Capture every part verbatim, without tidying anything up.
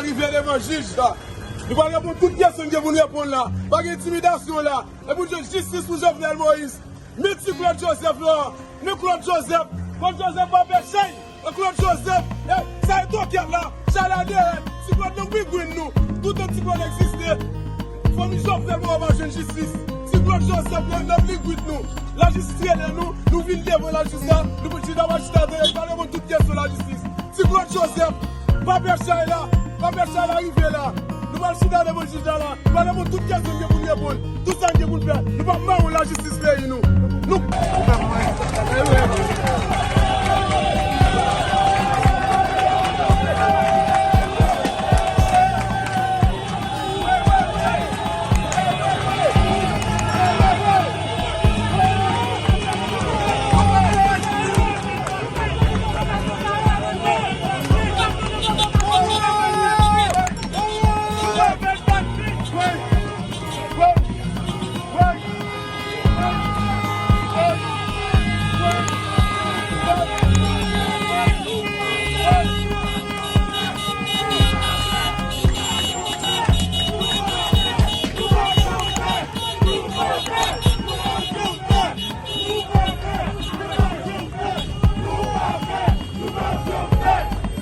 Rive devan jij la. Nou pral reponn tout kesyon n gen pou n reponn la. Pa gen entimidasyon la. E pou n jwenn jistis pou Jovenel Moïse. Men Ti Claude Joseph la. Men Claude Joseph. Claude Joseph pa pechèy. E Claude Joseph. E sa e tokèt la. Chalè dèyè. Ti Claude nan bigwin nou. Toutan Ti Claude egziste, fanmi Jovenel Moïse va jwenn jistis. Ti Claude Joseph nan, nan bigwin nou. Lajistis rele nou. Nou vin devan lajistis la. Nou pou chita, va chita, va reponn tout kesyon lajistis. Ti Claude Joseph, pa pè chay la, pa pè chay la rive la. Nou pral chita devan jij la la. Nou pral reponn tout kesyon n gen pou n reponn. Tout sa n gen pou n fè. Nou p ap mawon lajistis peyi nou. Nou.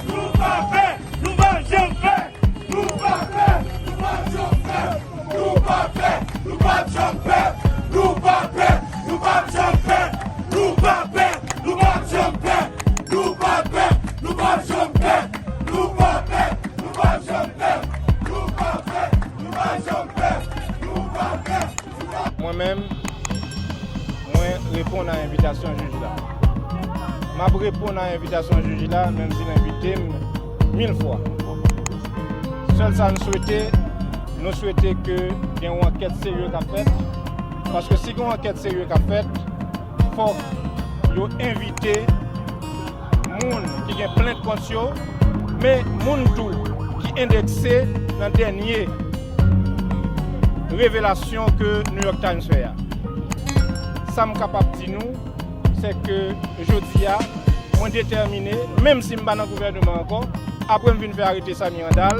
Nou pa pè, nou pa janm pè. Nou pa pè, nou pa janm pè. Nou pa pè, nou pa janm pè. Nou pa pè, nou pa janm pè. Nou pa pè, nou pa janm pè. Nou pa pè, nou pa janm pè. Nou pa pè, nou pa janm pè. Nou pa pè, nou pa janm pè. Nou pa pè. Mwen menm, mwen reponn a envitasyon jij la. M ap reponn a envitasyon jij la, menm si l envite m mil fwa. Sèl sa n swete, nou swete ke gen yon ankèt serye k ap fèt. Paske si gen yon ankèt serye k ap fèt, fòk yo envite moun ki gen plent kont yo, men moun tou ki endekse nan dènye revelasyon ke New York Times fè a. Sa m kapab di nou, se ke jodi a, mwen detèmine, menm si m pa nan gouvènman ankò, apre m vin fè arete Samy Handal,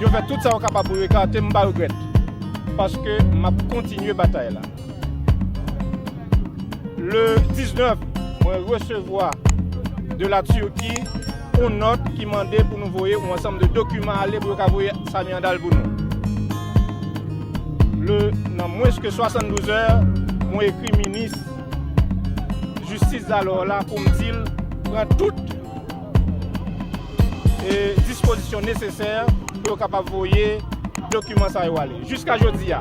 yo fè tout sa yo kapab pou yo ekate m, m pa regrèt. Paske m ap kontinye batay la. Le diznèf, mwen resevwa de la Turquie yon nòt ki mande pou nou voye yon ansanm de dokiman ale pou yo ka voye Samy Handal pou nou. Le, nan mwens ke swasanndouz è, mwen ekri minis jistis alò la pou m di l pran tout e dispozisyon nesesè pou yo kapab voye dokiman sa yo ale. Jiska jodi a,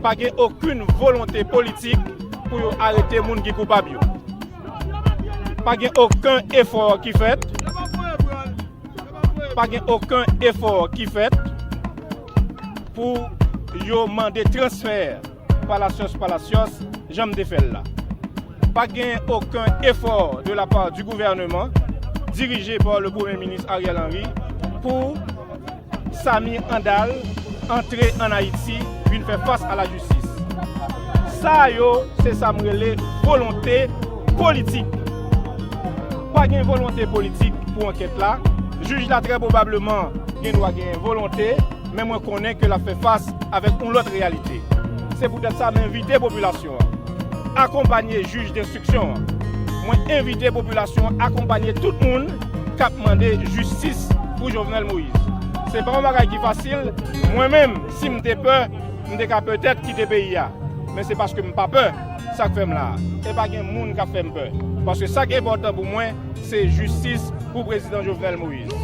pa gen okenn volonte politik pou yo arete moun ki koupab yo. Pa gen okenn efò ki fèt. Pa gen okenn efò ki fèt pou yo mande transfè Palacios, Palacios, jan m te fè l la. Pa gen okenn efò de la part du gouvernement, dirije pa le Premye Minis Ariel Henry, pou Samy Handal antre ann Ayiti, vin fè fas a lajistis. Sa yo, se sa m rele volonte politik. Pa gen volonte politik pou ankèt la. Jij la, trè pwobableman, gen dwa gen volonte, men mwen konnen ke l ap fè fas avèk yon lòt reyalite. Se poutèt sa m envite popilasyon an akonpanye jij denstriksyon an. Mwen envite popilasyon an akonpanye tout moun k ap mande jistis pou Jovenel Moïse. Se pa yon bagay ki fasil. Mwen menm, si m te pè, m te ka petèt kite peyi a. Men se paske m pa pè, sa k fè m la a. E pa gen moun k ap fè m pè. Paske sa k enpòtan pou mwen, se jistis pou prezidan Jovenel Moïse.